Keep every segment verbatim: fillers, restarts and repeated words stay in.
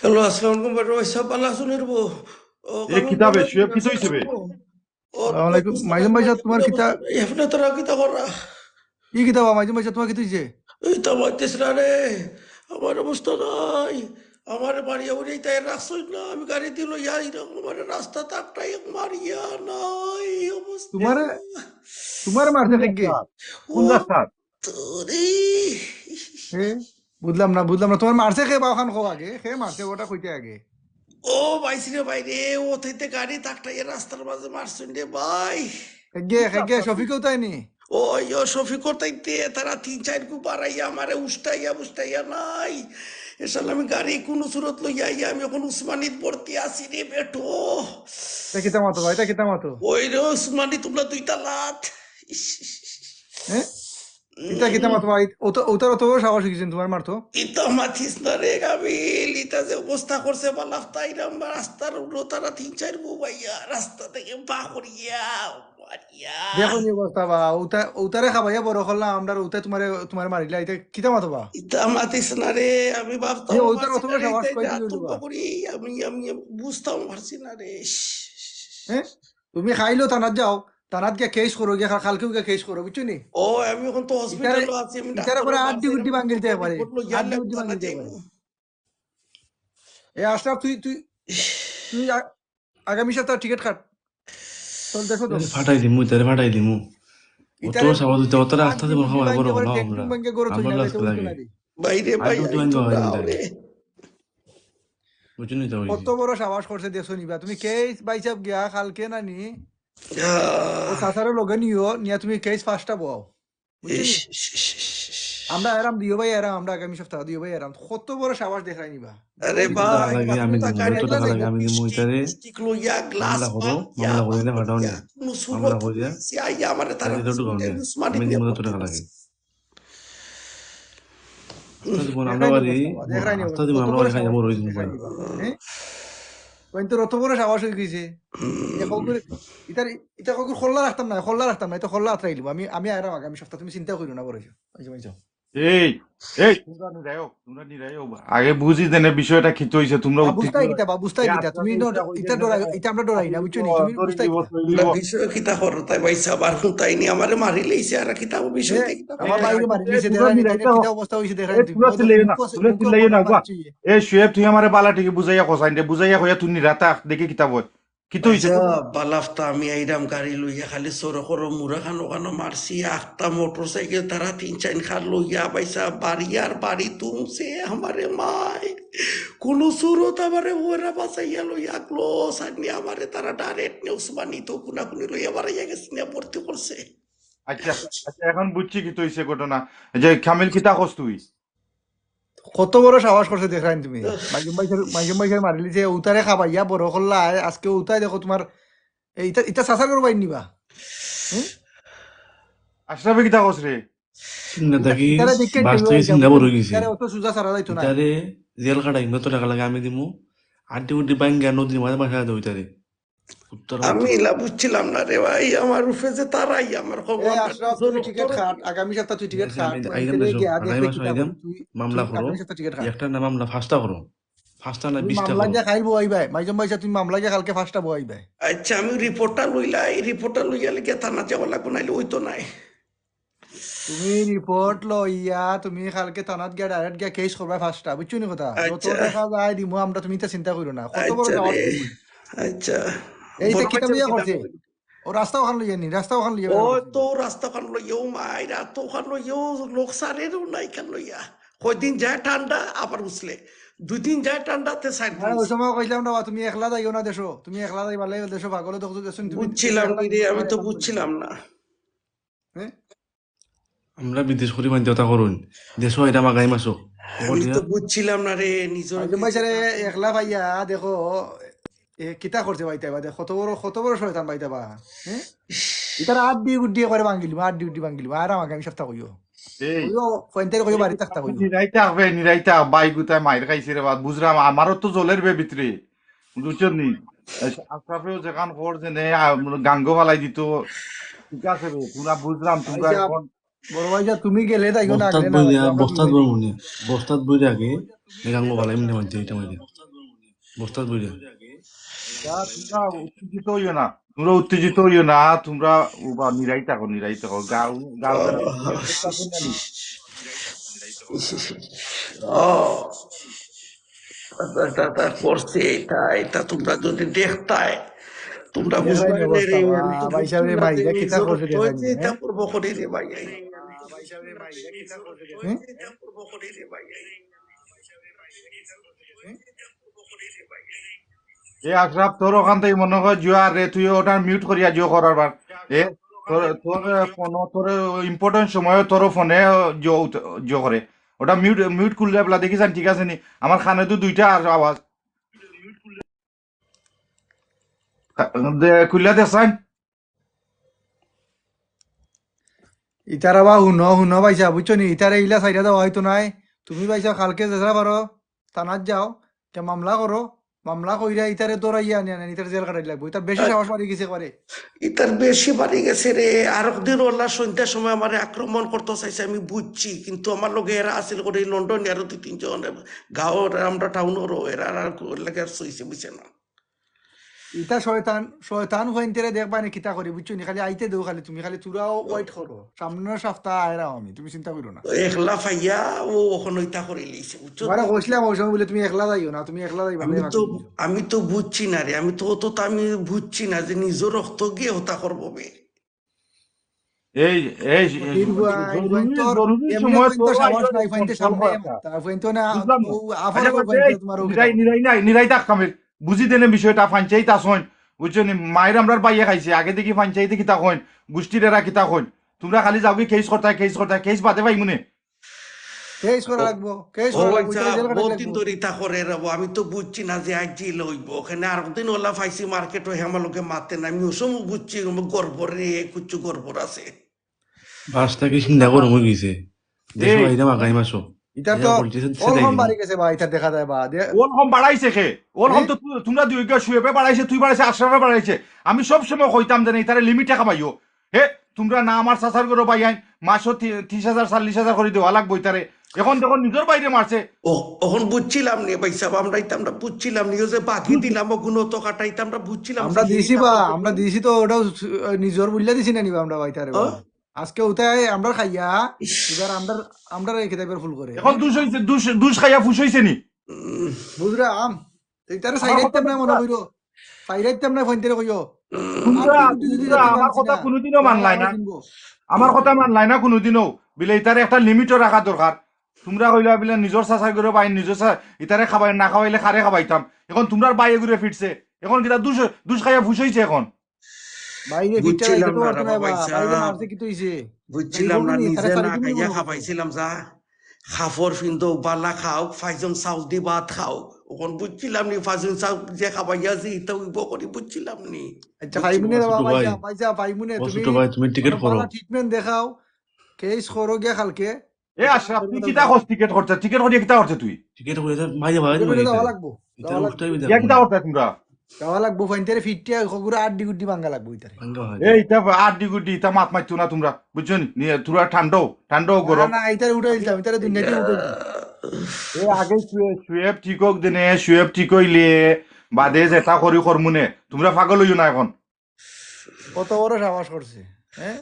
হ্যালো, আসসালামু আলাইকুম, বড় ভাই সাহেব, ভালা আছইন নি রে বা? ও, এ, কিতা বে, শুয়েব, কিতা অইছে বে? ও, আসসালামু আলাইকুম। মাইজুম ভাই সাহেব, তুমার কিতা? আপনে তারা কিতা করা? কি কিতা বা, মাইজুম ভাই সাহেব, তুমার কিতা অইছে? এই তো মাতিস না রে, আমার অবস্থা নাই। আমার বাড়ি উড়ে তাই রাখছই না, আমি গাড়ি দিল ইয়া, এরকম আমার রাস্তা তাকটাই মারিয়া নাই অবস্থা। তুমারে, তুমারে মারছে কে? ও, কোন রাস্তা? তোরে। এ, বুঝলাম না, বুঝলাম না। তুমারে মারছে কে বা, অখান কও আগে। কে মারছে, ওটা কইতে আগে। ও ভাইস রে ভাই রে, ও থাইতে গাড়ি তাকটাই রাস্তার মাঝে মারছইন রে ভাই। কে, কে, কে, শফিক উতাই নি? ও, ইয়ো, শফিক উতাইতে তারা তিন চাইর গু বাড়াইয়া আমারে উস্তাইয়া বুস্তাইয়া নাই। এসাল আমি গাড়ি কুনু সুরত লইয়া আইয়া আমি অখন উসমানীত ভর্তি আছি রে বেটো। ইতা কিতা মাতো বা, ইতা কিতা মাতো? ওই রে উসমানী, তুমরা দুইটা লাত। ইস, ইস, ইস, ইস। হ্যাঁ? ইতা কিতা মাতো বা? ইত-, ওতা-, ওতার অত বড় সাহস অইগেছে তুমার মারতো? ইতা মাতিস না রে কামিল, ইতা যে অবস্থা করছে বালাফ তাইরাম রাস্তার উলো তারা তিন চাইর বউ বাইয়া রাস্তা থাকি বার করিয়া মারিয়া। দেখো নি অবস্থা বা, ওতা-, ওতারে খাবাইয়া বড় করলাম আমরা, ওতায় তুমারে, তুমারে মারিলা, ইতা কিতা মাতো বা? ইতা মাতিস না রে, আমি ভাবতাম এ, ওতার পারছি অত বড় না রে, সাহস ইতা কই যে দিল আতঙ্ক বা? করি, আমি, আমি বুঝতাম পারছি না রে। হ্যাঁ? তুমি খাইলো থানাত যাও, থানাত গিয়া কেস করো, গিয়া কালকেউ গিয়া কেস করো, বুঝছো নি? ও, আমি অখন তো ইতারে, হসপিটালো আছি, আমি ইতারে ডাক্তারও করে আড্ডি আছে, গুড্ডি আমি ভাঙিল দিতে পারে, রিপোর্ট লইয়া আড্ডি গুড্ডি থানাত ভাঙিল দিতে যাইমু। পারে। এ আশরাফ, তুই, তুই, তুই আ-, আগামী সপ্তাহ টিকিট কাট, চল দেখো তো। ইতারে ফাটাই দিমু, ইতারে ফাটাই দিমু। ইতারে অত সাহস দিতে, অত রাস্তা আড্ডি দিব গুড্ডি খাওয়া ভাঙিল বড় করে, হলাম ঠ্যাং আমরা। ভাঙিল গরু আমরা থই না, রাস্তা যাইতে লাগে। উঠবে না রে। বাইরে আড্ডি ভাই, গুড্ডি ভাঙিল আমরা। বুঝছো নি তো? কত বড় সাহস করছে দেখছো নি বা? তুমি কেস ভাই সাহেব গিয়া কালকে না নি? ও আহ। চাচারে লগে নিও, নিয়া তুমি কেস ফাস্টা বও। বুঝছো নি? ইস, ইস, ইস, ইস, ইস। আমরা আরাম দিও ভাই, আরাম, আমরা আগামী সপ্তাহ দিও ভাই, আরাম। কত বড় সাহস দেখাই নিবা? আরে ওই ভাই, টাকা লাগে, আমি দিমু, যত টাকা লাগে আমি দিমু, ইতারে। স্টিক লইয়া, গ্লাস মামলা করো, মামলা করিয়া ফাটাও নি। মামলা করিয়া। আইয়া আমারে তারা তাইলে তো ঢুকাও নি। উসমানী আমি দিমু, যত টাকা লাগে। আস্তা জীবন আমরা বাড়ি, আস্তা জীবন আমরা বাড়ি খাই যাবো, রইজ মোবাইল। হ্যাঁ? ওই তো অত বড় সাহস অইগেছে। হুম। ইতা কগুর, ইতার, ইতা কগুর খোল্লা রাখতাম না, খোল্লা রাখতাম না, ইতা খোল্লা আতরাইলিবো। আমি, আমি আইরাম আগামী সপ্তাহ, তুমি চিন্তা করিও না বড়। এই যে, এই যে। এই, এই, তুমরা নিরায়ক, তুমরা নিরায়ক। আগে বুঝি দেনে বিষয়টা কিতা অইছে, তুমরা না, উত্তেজিত বুঝতায় কিতা বা, বুঝতায় এই কিতা? আজকাল তুমি ইটা, ইটা ইটা ডরাই, ইতা আমরা ডরাই না, বুঝছো নি? তুমি বুঝতায় কিতা? বিষয় অইলো। বিষয় কিতা করো, তাই ভাই সাহেব, আর হুনতাই নি, আমারে মারিলাইছে, আর কিতা বিষয় এ, কিতা? আমার বাইরে মারি দিছে, তোমরা দেখরা নি, মিলাইতে দেখরা কিতা অবস্থা অইছে, দেখরা এ, নি, তোমরা তুমি চিল্লাইও না, মুখো, তোমরা মুখো চিল্লাইও না, মারি গুয়া। দিছে। এ, শুয়েব, তুই আমারে বালা টিকে বুঝাইয়া কস, আইন দে, বুঝাইয়া কইয়া তুই নিরাতা, দেখি কিতা বল। কিতা অইছে? আচ্ছা, বালাফতা, আমি আইরাম গাড়ি লইয়া, খালি সড়কর মুড়া খানো খানো মারছি, আখতা মোটরসাইকেল, তারা তিন চাইন খান লইয়া, ভাই সাহেব, বাড়ি আর বাড়ি তুমছে আমারে মাই। কুনু সুরত আমারে ওরা বাঁচাইয়া লইয়া গেলো, সামনে আমারে তারা direct নে উসমানী তো কুনাকুনি লইয়া বাড়াইয়া গেছে, নিয়া ভর্তি করছে। আচ্ছা, আচ্ছা, এখন বুঝছি কিতা অইছে ঘটনা। যে কামিল, কিতা কস তুই? কত বড় সাহস করছে দেখরাইন তুমি। মাইজুম ভাই সাহেব, মাইজুম ভাই সাহেব মারিলিছে, উতারে খাবাইয়া বড় করলা, আজকে উতায় দেখো তুমার, এ, ইতা, ইতা চাচার ঘর বাইর নিবা? হুম? আশরাফে কিতা কস রে? চিন্তা থাকি ইতারে দেখে বাস টেবিল থেকে চিন্তা বড় অইগেছে। ইতারে অত সুজা ছাড়া যাইতো না। ইতারে জেল খাটাই, যত টাকা লাগে আমি দিমু। আড্ডি উড্ডি ভাঙ্গা নদীর মাঝে ভাসাই দেবো ইতারে। উত্তর আমি ইলা বুঝছিলাম না রে ভাই, আমার উপরে যে তারাই আমার খবর এ, আশরাফ, তুই টিকিট কাট, আগামী সপ্তাহ তুই টিকিট কাট, আমি আইলাম দেশো, গিয়া আগামী দেখবে মাসে কিতা আইলাম, তুই, মামলা তুই করো, আগামী সপ্তাহ টিকিট কাট। একটা না মামলা, ফাঁসটা করো, ফাঁসটা না তুমি বিশটা মামলা করো। গিয়া খাইল বওয়াই ভাই, মাইজুম ভাই সাহেব, তুমি মামলা গিয়া কালকে ফাঁসটা বওয়াই ভাই। আচ্ছা, আমি রিপোর্টটা লইলাই, রিপোর্টটা লইয়া লেগে থানা যাওয়া লাগবো, নাইলে অইতো নায়। তুমি রিপোর্ট লইয়া তুমি কালকে থানাত গিয়া direct গিয়া কেস করবা ফাঁসটা, বুঝছো নি কথা? যত আচ্ছা। টাকা যায় দিমু আমরা, তুমি ইতা চিন্তা করিও না। কত বড় আচ্ছা সাহস রে। তুমি? আচ্ছা। এই যে বড় কিতা ভাই লইয়া কিতা করছে? কইল? ও রাস্তা ওখান লইয়া নি, রাস্তা ওখান লইয়া ও করছে। তো রাস্তা ওখান লইয়াও মাইরা, তো ওখান লইয়াও লোক সারেরও নাই খান লইয়া। কয়দিন যায় ঠান্ডা, আবার উছলে। দুই দিন যায় ঠান্ডা, তে সাইড আরে, ওই সময় কইলাম না, তুমি একলা যাইও না দেশো, তুমি একলা যাইবা, লাই দেশো পাগলে দেখছো, দেখছো নি তুমি? বুঝছিলাম না রে, আমি তো বুঝছিলাম না। হ্যাঁ? আমরা বিদেশ করি মানতে কথা করুন। দেশো এটা মাগাই মাসো। আমি তো বুঝছিলাম না রে, নিজর আইজুম ভাই সারে একলা পাইয়া দেখো, এ, কিতা করছে ভাইতে বা, দেখো, কত বড়, কত বড় শয়তান ভাইতে বা, হ্যাঁ? ইতার আড্ডি উড্ডি করে ভাঙিলিমু, আড্ডি উড্ডি ভাঙিলিমু, আর আমাকে আমি সপ্তাহ কইও। এই। কইও, কইন্তের কইও বাড়ি থাকতা কইও। নিরাইতা হবে, নিরাইতা, ভাই গুতায় মাইর খাইছে রে বা, বুঝলাম, আমারও তো জ্বলের বে ভিতরে। বুঝছো নি? আশরাফেও যেখান খবর জেনে, আ, গাঙ্গো ফালাই দিত। ঠিক আছে রে, তোমরা বুঝলাম, তোমরা আচ্ছা, এখন বড় ভাই যা, তুমি গেলে তাই না, বস্তাত আগলে না, বইরা, আমরা বস্তাত দুইজন বইরা মনে, বস্তাত বইরা আগে, গাঙ্গো ফালাই মনে মানতে এটা মনে। বস্তাত বইরা। যা, তোমরা উত্তেজিত হইও না, তোমরা উত্তেজিত হইও না, তোমরা উবা নিরাই থাকো, নিরাই থাকো। গাও, গাও, ও, এটা, এটা, এটা করছে, এটা, এটা তোমরা যদি দেখতায়, তোমরা দেখো বুঝবায় এই না রে, অবস্থা, আমি তো ভাই সাহেব রে, বুঝতাম না ভাই, যে এটা কিতা নিজের করছে রে হয়ে ভাই, যে এটা হ্যাঁ? করবো করি রে ভাই। হুম? এ আশরাফ, তোর ওখান থেকে মনে হয় জুয়ার রে, তুই ওটা মিউট করিয়া জিও করার বার। এ তোর, তোর ফোন, তোর ইম্পর্টেন্ট সময় তোর ফোনে জিও উত-, জিও করে। ওটা মিউট, মিউট খুললে বলা দেখি চান, ঠিক আছে নি? আমার কানে তো দুইটা আর আওয়াজ। দে, খুললে দেখ চান। ইতারা বা হুনো, হুনো ভাইসা, বুঝছো নি? ইতারে ইলা সাইডা দেওয়া হইতো নাই। তুমি ভাইসা কালকে যেসা পারো, থানাত যাও, তে মামলা করো, মামলা কইরা ইতারে ধরাইয়া আনি আনি, ইতার জেল কাটাই লাগবো। ইতার বেশি সাহস বাড়ি গেছে করে। ইতার বেশি বাড়ি গেছে রে। আর একদিন ওলা সন্ধ্যার সময় আমারে আক্রমণ করতে চাইছে, আমি বুঝছি, কিন্তু আমার লগে এরা আছিল করে লন্ডন আরো দুই তিনজন, গাঁওর আমরা টাউনেরও এরা আর লাগে আর সইছে, বুঝছে না। ইতা শয়তান, শয়তান হইনতেরে দেখবা নি কিতা করি, বুঝছো নি? খালি আইতে দেও, খালি তুমি খালি তোরাও ওয়েট করো, সামনের সপ্তাহ আইরাম আমি, তুমি চিন্তা করো না। তো একলা পাইয়া ও ওখানে ইতা করে লইছে, বুঝছো? তোমারে কইছিলাম ওই সময় বলে তুমি একলা যাইও না, তুমি একলা যাইবা আমি না, তো বুঝছো? আমি তো বুঝছি না রে, আমি তো অত তো আমি বুঝছি না যে নিজের রক্ত গিয়ে হতা করবো বে। এই, এই, কঠিন বুয়া, এই জরুরি, বুয়াইন্তর জরুরি এমনি সময় বুয়াইন্তর তো সাহস আইয়া নাই, ফাইনতে ফোন সামনে করা। তা ফাইনতে না, বুঝলাম না। ও আফার আচ্ছা, ওই এই, ফাইনতে তোমার ওকে নিরাই, নিরাই নাই, নিরাই থাক কামিল। বুঝি দেনে বিষয়টা, পঞ্চায়েত আসইন। বুঝছো নি? মায়ের আমরার বাইয়ে খাইছে, আগে দেখি পঞ্চায়েতে কিতা কইন, গোষ্ঠীর এরা কিতা কইন। তোমরা খালি যাওগি কেস করতায়, কেস করতায়, কেস বাদে পাইমুনে। কেস করা লাগবো, কেস ও করা লাগবো, আচ্ছা, ইতারে জেল কাটাই বহুত দিন লাগবো। ধরে ইতা করে রে, আমি তো বুঝছি না যে আজ জেল হইব। ওখানে আর দিন ওলা পাইছি মার্কেট হয়ে আমার লোকে মাতে না, আমি ওসব বুঝছি, গড়বড় রে, কিছু গড়বড় আছে। বাসটা কি চিন্তা করে হয়ে গেছে? দেশো এই আইতাম আগামী মাসো। ইতার তো ওল কম বাড়ি গেছে বা, ইতা দেখা যায় বা। দে- ওল কম বাড়াইছে কে? ওল কম তো তু-, তোমরা দুইগো শুয়েবে বাড়াইছে, তুই বাড়াইছে, আশরাফে বাড়াইছে। আমি সব সময় কইতাম যে না, ইতারে লিমিটে খাবাইও। হে, তোমরা না আমার চাচার ঘরো বাইয়াইন, মাসো তি-, ত্রিশ হাজার, চল্লিশ হাজার করি দেওয়া লাগবো ইতারে। এখন দেখো নিজর বাইরে মারছে। ও, এখন বুঝছিলাম নি ভাই সাহেব, আমরা ইতা আমরা বুঝছিলাম নি, ও যে বাকি দিলাম, ও গুণ তো কাটাইতে আমরা বুঝছিলাম আমরা যে দিছি বা, আমরা দিছি তো, ওটাও সু-, নিজর বুঝলে দিছি না নিবা আমরা বা ইতারে বা। হ্যাঁ? আজকে উঠাই আমরা খাইয়া, এবার আমরা, আমরা এই কিতাবের ফুল করে। এখন দুষ হইছে, দুষ, দুষ খাইয়া ফুস হইছে নি? বুঝরাম, ইতারে আমার কথা সাইরাইতাম না মনে বুঝরা। কইরো, সাইরাইতাম না ফোন করে কইও। তোমরা, আর তুই যদি তোমরা যদি আমার মানছি কথা না, কোনোদিনও মানলাই না। কিনবো। আমার কথা মানলাই না কোনোদিনও। বিলে ইতারে একটা লিমিটও রাখা দরকার। তোমরা কইলা বিলে নিজর চাচাই করে বাইন, নিজর চা-, ইতারে খাবাই না খাওয়াইলে কারে খাবাইতাম। এখন তোমরার বাইয়ে ঘুরে ফিরছে। এখন কিতা দুষ, দুষ খাইয়া ফুস হইছে এখন? বাইরে ফিরছে, বুঝছিলাম বাইরে না তো রে করতে বাবা, নাই বা, ইসা। বাইরে মারছে কি তো হইছে? বুঝছিলাম এই না, বলি, নিজে তারা না খালি খাইয়া বলি। খাবাইছিলাম যা। কাপড় পিন্দো, বালা খাও, পাইজন চাউল দি ভাত খাও। ওখান বুঝছিলাম নি, পাইজন চাউল যে খাবাইয়া যে ইতা উইব করি বুঝছিলাম নি। আচ্ছা, বুঝছি। পাইমুনে রে বাবা, ছোট ভাই। পয়সা, পয়সা পাইমুনে, ও তুমি ছোট ভাই, তুমি টিকিট করো। বালা ট্রিটমেন্ট দেখাও, কেস করো গিয়া কালকে। এ আশরাফ, তুই কিতা করছ টিকিট করতে? টিকিট করিয়া কিতা করতে তুই? টিকিট করে দে, মাইরে ভাই, টিকিট মাইরে করে দে। দেওয়া লাগবো, ইতা দেওয়া লাগবো। উঠাই দে। ইয়া কিতা করতে তোমরা? দেওয়া লাগবো, ফাইন তারে ফিটিয়া, খগুরা আড্ডি গুড্ডি ভাঙ্গা লাগবো ইতারে। ভাঙ্গা হয়। এই, ইতা আড্ডি গুড্ডি, ইতা মাত মারতো না তোমরা, বুঝছো নি? নিয়ে তোরা ঠান্ডাও, ঠান্ডাও না, গরম। না, ইতারে উঠাই দিতাম, ইতারে দুনিয়াতে উঠাই দিতাম। এ, আগে শুয়ে-, শুয়েব ঠিক হোক দিনে, শুয়েব ঠিক হইলে বাদে যেটা করি করমুনে। তোমরা পাগল হইও না এখন। কত বড় সাহস করছে, হ্যাঁ?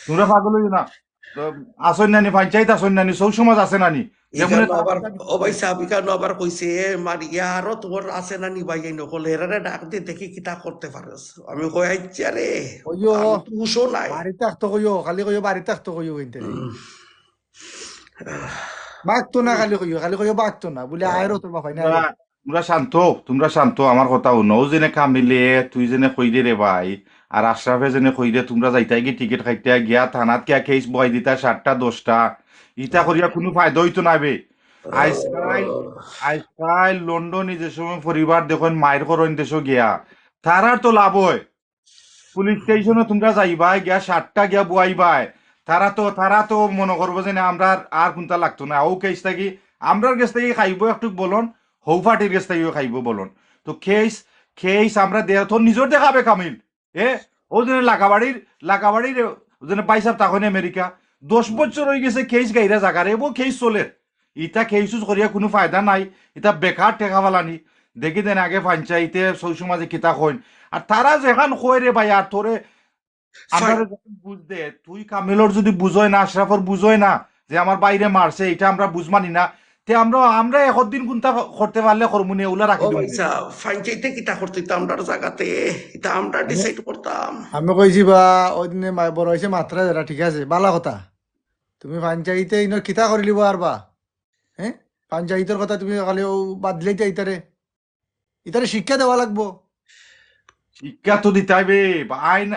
তোমরা পাগল হইও না। তো আসইন নানি, পঞ্চায়েত আসইন নানি, সৌ সমাজ আছে নানি। ইখানো আবার, ও ভাই সাহেব, ইখানো আবার কইছে, এ, মারিয়া আরো তোমার আছে নানি ভাই, এই নকল, এরারে ডাক দে, দেখি কিতা করতে পারস। আমি কই, আচ্ছা রে, কইও, আমি তো হুশও নাই। বাড়িত থাকতো কইও, খালি কইও, বাড়িত থাকতো কইও, কিন্তু। হুম। বাঘতো না, খালি কইও, খালি কইও, বাঘতো না, বলে, আয় রে তোর বাপাই না। তোমরা শান্ত, তোমরা শান্ত, আমার কথা হুনো। ও যেনে কামিলে, তুই যেনে কইরে রে ভাই, আর আশরাফে যেনে কইরে, তোমরা যাইতায় গি টিকিট কাটিয়া গিয়া থানাত গিয়া কেস বওয়াই দিতা সাতটা দশটা, ইতা করিয়া কুনু ফায়দা হইতো না বে। আইজকাইল, আইজকাইল লন্ডনি যে সময় পরিবার দেখইন মাইর করইন দেশো গিয়া, তারার তো লাভ হয়। পুলিশ স্টেশনো তোমরা যাইবায়, গিয়া সাতটা গিয়া বওয়াইবায়। তারা তো, তারা তো মনো করবো যে না, আমরার আর কুনতা লাগতো না। ও কেস থাকি, আমরার গেছ থাকি খাইবো একটুক বলন, হউ পার্টির গেছ থাকিও খাইবো বলন। তো কেস, কেস আমরা দে-, তোর নিজর দেখাবে কামিল। এ, ও যেনে লাগাবাড়ির, লাগাবাড়ির, ও যেনে ভাই সাহেব তখন আমেরিকা, দশ বছর হই গেছে কেস গাইরা জাগারে, ও কেস চলের। ইতা কেস উস করিয়া কুনু ফায়দা নাই, ইতা বেকার টেকা ফালানি। দেখি দেন আগে পঞ্চায়েতে সৌ সমাজে কিতা কইন। আর তারা যেখান কয় রে ভাই, আর তোরে আমরা বুঝ দে, তুই কামিলর যদি বুঝয় না, আশরাফর বুঝয় না, যে আমার ভাইরে মারছে, এটা আমরা বুঝ মানি না। তে আমরা, আমরা একদিন কোনটা করতে পারলে করমু নে, ওলা রাখি ও দিমু ভাই নে। সাহেব, পঞ্চায়েতে কিতা করতে তো আমরার জাগাতে, এটা আমরা ডিসাইড করতাম। আমি কইছি বা, ওই দিনে মা-, বড় হইছে মাত্রা যেটা, ঠিক আছে, ভালা কথা। তুমি পঞ্চায়েতে ইনো কিতা করিলিব আর বা? হ্যাঁ, পঞ্চায়েতর কথা তুমি খালি ও বাদ দিলেই তো ইতারে, ইতারে শিক্ষা দেওয়া লাগবো। শিক্ষা তো দিতাই বে, আইন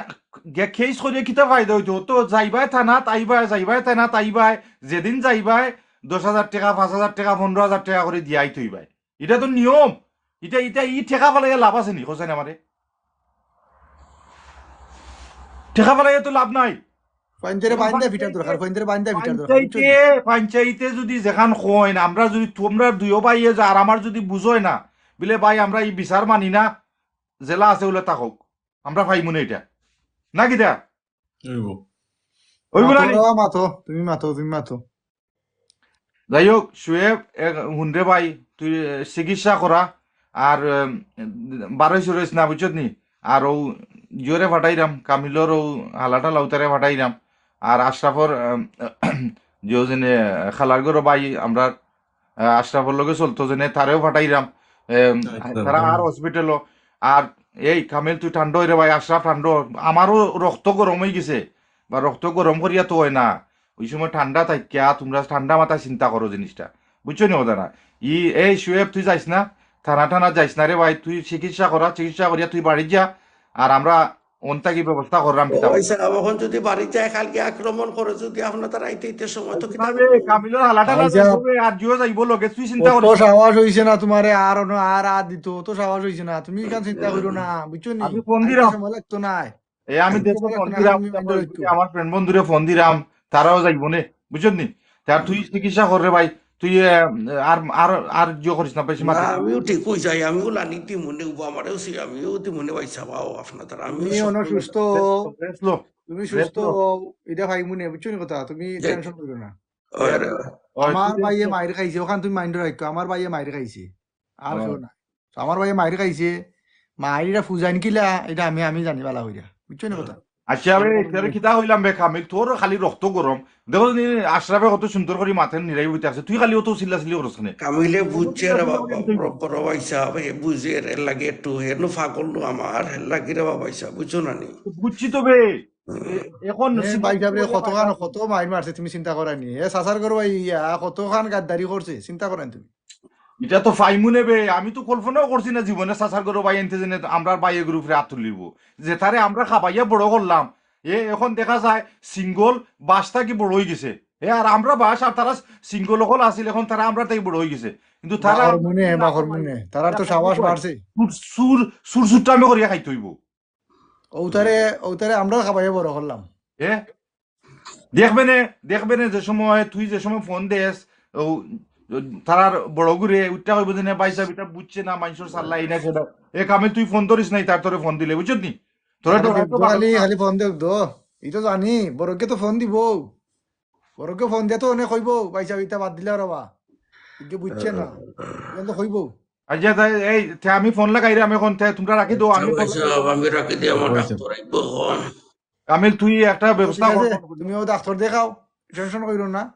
গিয়া কেস করিয়া কিতা ফায়দা হইতো? তো যাইবায় থানাত, আইবায়, যাইবায় থানাত, আইবায়, যেদিন যাইবায় দশ হাজার টেকা, পাঁচ হাজার টেকা, পনেরো হাজার টেকা করি দিয়াই থইবায়। এটা তো নিয়ম। এটা, এটা ই টেকা ফালাইয়া লাভ আছে নি, হোসেন আমারে? টেকা ফালাইয়া তো লাভ নাই। পঞ্চায়েতে বাইন্দা ফিটার দরকার, পঞ্চায়েতে বাইন্দা ফিটার দরকার, বুঝছো নি? পঞ্চায়েতে, পঞ্চায়েতে যদি যেখান কইন, আমরা যদি, তোমরা দুইও ভাইয়ে যা, আর আমার যদি বুঝয় না, বলে, "ভাই, আমরা এই বিচার মানি না, জেলা আছে বলে তা হোক, আমরা পাইমু না এটা।" না কিতা? অইবো। অইবো না নি? মাতো, মাতো, তুমি মাতো, তুমি মাতো। যাই হোক, শুয়েব, এ, হুনরে ভাই, তুই, এ, চিকিৎসা করা, আর, এম, বারোইশো রইস না, বুঝছত নি? আর ও জিওরে ফাটাইরাম, কামিলর ও হালাটালা উতারে ফাটাইরাম, আর আশরাফর, এম, জিও যেনে খালার ঘরো ভাই, আমরা, আ, আশরাফর লগে চলতো যেনে, তারেও ফাটাইরাম। এম, আচ্ছা, তারা আর হসপিটালো। আর এই কামিল, তুই ঠান্ডা হই রে ভাই, আশরাফ ঠান্ডা হ। আমারও রক্ত গরম হয়ে গেছে, বা রক্ত গরম করিয়া তো হয় না, ওই সময় ঠান্ডা থাকিয়া তোমরা ঠান্ডা মাথায় চিন্তা করো জিনিসটা, বুঝছো নি কথা না? ই, এই শুয়েব, তুই যাইস না, থানা টানা যাইস না রে ভাই, তুই চিকিৎসা করা, চিকিৎসা করিয়া তুই বাড়ি যা, আর আমরা অন্তা কি ব্যবস্থা করলাম কিতা? ওই স্যার, এখন যদি বাড়ি যায়, কালকে আক্রমণ করে, যদি আপনার তারা আইতে আইতে সময় তো কিতা আরে, করবো? কামিলর হালাটা না আচ্ছা। যাইবো রে, আর জিও যাইবো লগে, তুই চিন্তা করিস না। সাহস হইছে না তোমারে, আর অন্য আর আর দিত, অত সাহস হইছে না, তুমি এখান চিন্তা করো না, বুঝছো নি? আমি ফোন আইতে দিলাম। সময় লাগতো না। এ, আমি আইতে দেখো সময় ফোন লাগতো না, দিলাম, আমি mind রাখতো। আমার ফ্রেন্ড বন্ধুরে ফোন দিলাম, তারাও যাইবো নে, বুঝছো নি? তার তুই চিকিৎসা কর রে ভাই, তুই, এ, আর, আর, আর জিও করিস না, বেশি মাথা না, আমিও ঠিক হই যাই, আমিও লানি দিমুনে, উবা আমারেও সি, আমিও দিমুনে ভাই সাবাও আপনার তারা, আমিও তুমি সব অনো সুস্থ, rest লো, তুমি rest সুস্থ লো। হও, এটা ভাই মনে, বুঝছো নি কথা? তুমি যাই। Tension করো না। ওই রে। ওই, আমার ঠিক ভাইয়ে আছে। মাইর খাইছে, ওখান তুমি mind রাখো, আমার ভাইয়ে মাইর খাইছে। আর ও। শোনো না। তো আমার ভাইয়ে মাইর খাইছে, মাইর এটা ফুজাইন কিলা, এটা আমি, আমি জানি বালা হইরা। বুঝছো নি কথা? আচ্ছা, আমি এটারে কিতা কইলাম বে কামিল, তোর খালি রক্ত গরম। দেখো নি, আশরাফে কত সুন্দর করি মাথায় নিরাই বইতে আছে, তুই খালি অত চিল্লা চিল্লি করছ কেনে? কামিলে বুঝছে রে বাবা, বড়, বড় ভাই সাহেব, হে বুঝে রে, লাগে একটু, হে নু পাগল নু আমার, হে লাগি রে বাবা সাহেব, বুঝছো না নি? বুঝছি তো বে। হুম। এ-, এখন এ চিন্তা ভাই সাহেব রে, করে কতখান, পাইলাম। কত মাইর মারছে তুমি চিন্তা করানি। এ চাচার ঘর ভাই ইয়া, কতখান গাদ্দারি করছে, চিন্তা করেন তুমি। এটা তো ফাইমুনে বে, আমি তো কল্পনাও করছি না জীবনে চাচার ঘর ভাই আনতে জেনে আমরা ভাইয়ে গ্রুপরে হাত তুলিব। যে তারে আমরা খাবাইয়া বড় করলাম, এ এখন দেখা যায় সিঙ্গল বাস থাকি বড় হয়ে গেছে। এ আর আমরা বাস আর তারা সিঙ্গল হল আছিল, এখন তারা আমরা থাকি বড় হয়ে গেছে। কিন্তু তারা বাহর মনে, বাহর মনে, তারার তো সাহস বাড়ছে। সুর, সুর, সুর সুট্টামি করিয়া খাইতে হইব। ওতারে, ওতারে আমরাও খাবাইয়া বড় করলাম। এ? দেখবে নে, দেখবে নে যে সময়, তুই যে সময় ফোন দেস, ও, তারার বড় গুরে উঠটা কইব যে, "না, ভাই সাহেব, এটা বুঝছে না, মানুষের সাল্লা এই না সেটা।" এ কামে তুই ফোন ধরিস নাই, তার তোরে ফোন দিলে, বুঝছত নি? তোরা তো আরে হয়তো বেদ্দু খালি, খালি ফোন দেখ দো। ই তো জানি, বড়কে তো ফোন দিব। বড়কে ফোন দিয়া তো অনেক কইব, "ভাই সাহেব, এটা বাদ দিলে আর হবা।" ইগে বুঝছে না। এখন তো কইব। আচ্ছা, তাই এই, তে আমি ফোন লাগাইরাম এখন, তে তোমরা রাখি দেও, আমি আচ্ছা, ফোন ভাই সাহেব, আমি রাখি দিই, আমার আচ্ছা। ডাক্তার আইব এখন। কামিল, তুই একটা ব্যবস্থা ঠিক আছে, কর। তুমিও ডাক্তার দেখাও, tension করিও না।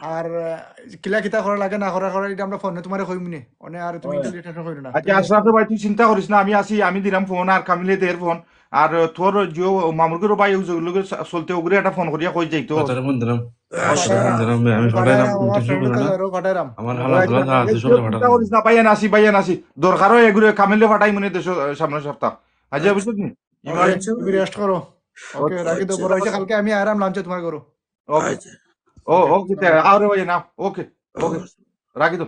আর, আহ, কিলা কিতা করা লাগে না করা, করা, এটা আমরা ফোনে তোমারে কইমু নে। অনে আর তুমি হয়। খালি tension করিও না। আচ্ছা, ঠিক আছে? আশরাফ ভাই, তুই চিন্তা করিস না, আমি আছি, আমি দিলাম ফোন, আর কামিলে দের ফোন, আর, আহ, তোর যে মামুর ঘরর ভাই, ওই যে লগে চ-, চলতে ওগুরে একটা ফোন করিয়া কই যাইতো। তারে ফোন দিলাম। আচ্ছা। তারে ফোন দিলাম, আমি পাঠাইলাম, পাঠাইলাম, আমার tension friend করিও না। তারে পাঠাইলাম। আমার হালা আচ্ছা, ধরা আছে, এই সবরে তুই চিন্তা পাঠাইলাম। করিস না, পাইয়া না আসি, পাইয়া না আসি। দরকার হয় এগুরে কামিলে পাঠাই মনে দেশ, আহ, সামনের সপ্তাহ। আচ্ছা, বুঝলি? আচ্ছা, তুমি rest করো। OK, okay, রাখি দাও, আচ্ছা। বড় হইছে, কালকে আমি আরাম lunch-এ তোমার করো। OK। আচ্ছা। ও, OK। OK, তে, আরে ভাই, না, OK, OK। আচ্ছা। রাখি দাও।